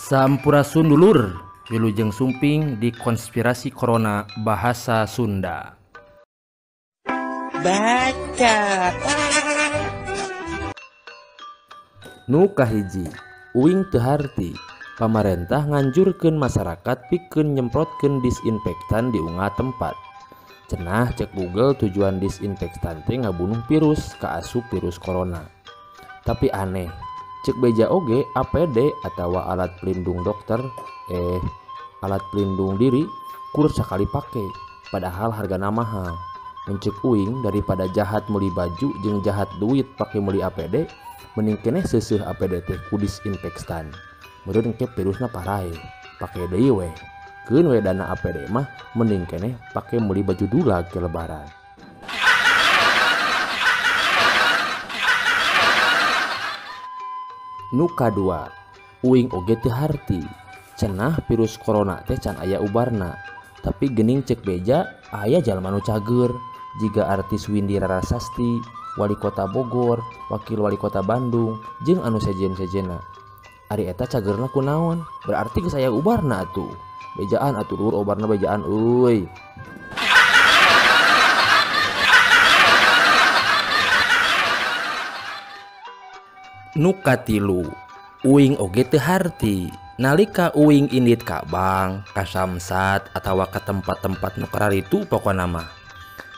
Sampurasun dulur, wilujeng sumping di konspirasi corona bahasa Sunda. Baca. Nu kahiji, uing teu harti. Pamarentah nganjurkeun masyarakat pikeun nyemprotkeun disinfektan di unggal tempat. Cenah cek Google tujuan disinfektan teh ngabunuh virus kaasup virus corona. Tapi aneh, cek beja oge APD atawa alat pelindung dokter, alat pelindung diri kur sakali pake, padahal hargana mahal. Mencek uing daripada jahat meuli baju jeung jahat duit pake meuli APD, mending keneh seuseuh APD teh ku disinfektan. Meureun engke virusna parae, pake deui weh. Keun we dana APD mah mending keneh pake meuli baju dulag ke lebaran. Nu kadua, uing oge teu harti. Cenah virus corona teh can aya ubarna. Tapi geuning cek beja aya jalma nu cager. Jiga artis Windy Rarasasti, wali kota Bogor, wakil wali kota Bandung, jeung anu sejen-sejena. Ari eta cagerna kunaon? Berarti geus aya ubarna atuh. Bejaan atuh lur obarna bejaan euy. Nu katilu, uing oge teu harti. Nalika uing indit ka bank, ka samsat atawa ka tempat-tempat nu kararitu pokona mah.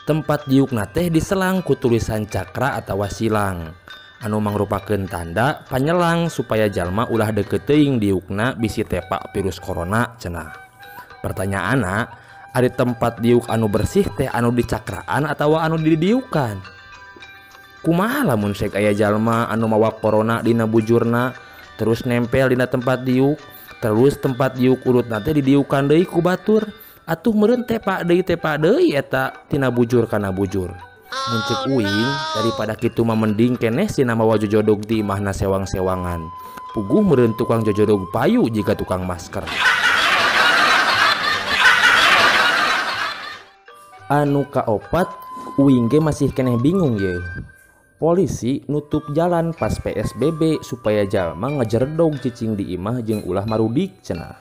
Tempat diukna teh diselang ku tulisan cakra atawa silang anu mangrupakeun tanda panyelang supaya jalma ulah deukeut teuing diukna bisi tepak virus corona cenah. Pertanyaanna, ari tempat diuk anu bersih teh anu dicakraan atawa anu didiukan? Kumaha lamun sek aya jalma anu mawa corona dina bujurna terus nempel dina tempat diuk, terus tempat diuk urutna teh didiukan deui ku batur, atuh meureun tepak deui eta tina bujur kana bujur. Mun ceuk uing daripada kitu mah mending keneh sina mawa jojodog di imahna sewang-sewangan. Puguh meureun tukang jojodog payu jiga tukang masker. Anu kaopat, uing ge masih keneh bingung ye. Polisi nutup jalan pas PSBB supaya jalma ngejeredog cicing di imah jeung ulah marudik cenah.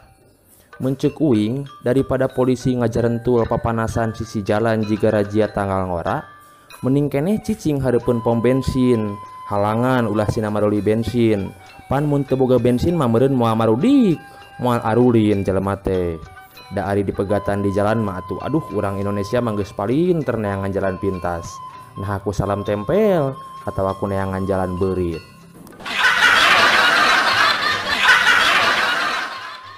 Mencek uing daripada polisi ngajarentul papanasan sisi jalan jiga razia tanggal ngora, mending keneh cicing hareupeun pom bensin, halangan ulah sina maruli bensin. Pan mun teu boga bensin mah meureun moal marudik, moal arulin jelema teh. Da ari dipegatan di jalan mah atuh aduh urang Indonesia mah geus palinter neangan jalan pintas. Nah aku salam tempel atau aku neangan jalan beurit.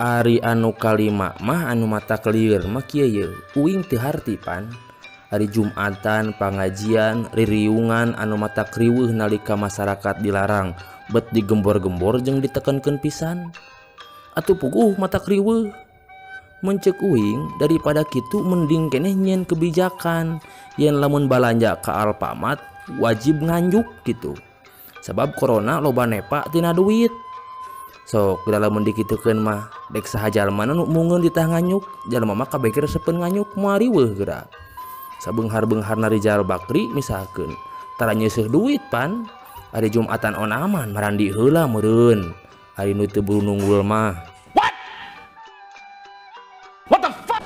Ari anu kalima mah anu mata kelieur mah kieu ye, uing teu harti pan. Ari Jumatan, pangajian, ririungan anu mata kriweuh nalika masyarakat dilarang bet digembor-gembor jeung ditekenkeun pisan. Atuh puguh mata kriweuh. Mencek uing daripada kitu mending keneh nyeun kebijakan yen lamun balanja ka Alfamart wajib nganjuk gitu. Sebab corona loba nepa tina duit. Sok lamun dikitukeun mah dek saha jalma nu mungeun ditah nganyuk, jalma mah kabeh resepeun nganyuk moal riweuh geura. Sabeunghar-beungharna Rizal Bakri misalkeun tara nyeuseuh duit pan. Ari Jumatan on aman marandi heula meureun. Ari nu teu buru nunggul mah. What the fuck?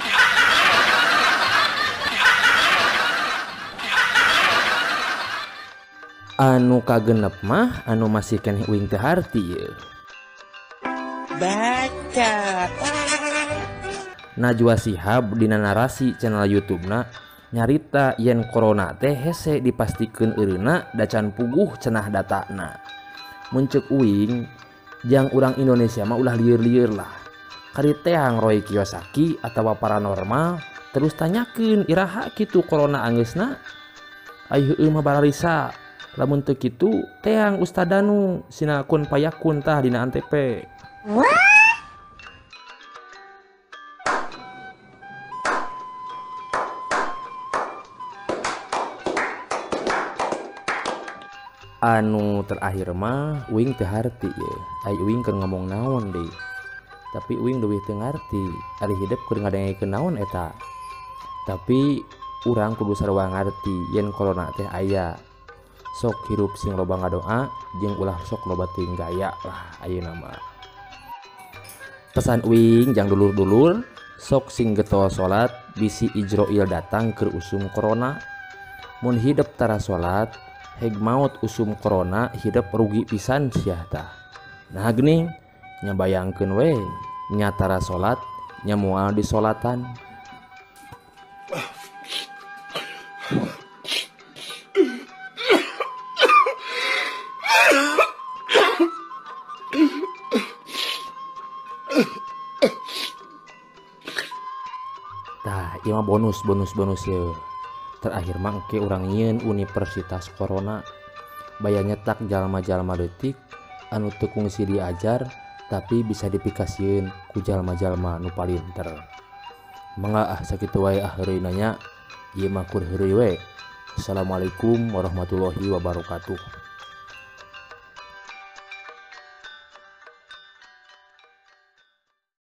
Anu kagenep mah anu masih keneh uing teu harti ye. Baca. Najwa Shihab dina narasi channel YouTube-na nyarita yen corona teh hese dipastikeun eureuna da can puguh cenah datana. Mun ceuk uing jang urang Indonesia mah ulah lieur-lieur lah. Kari teang Roy Kiyosaki atawa paranormal terus tanyakeun iraha kitu corona anggeusna. Ai heueuh mah bararisa. Lamun teu kitu teang Ustad Danu sina kun payakun tah dina Antp. Anu terakhir mah uing teu harti ye. Ai uing keur ngomong naon deui. Tapi uing leuwih teu ngarti ari hidep keur ngadengekeun naon eta. Tapi urang kudu sarua ngarti yen corona teh aya. Sok hirup sing loba ngadoa jeung ulah sok loba teuing gaya lah ayeuna mah. Pesan uing jang dulur-dulur, sok sing getol salat bisi Ijroil datang keur usum corona. Mun hidep tara salat, heg maot usum corona hidep rugi pisan sia tah. Nah geuning nya bayangkeun we nya tara salat nya moal disolatan. Tah, ieu mah bonus bonus bonus ye. Terakhir mah engke urang nyieun Universitas Corona. Baya nyetak jalma-jalma leutik anu teu kungsi diajar tapi bisa dipikasieun ku jalma-jalma nu palinter. Mangga ah sakitu wae ah heureuyna nya. Ieu mah kur heureuy we. Assalamualaikum warahmatullahi wabarakatuh.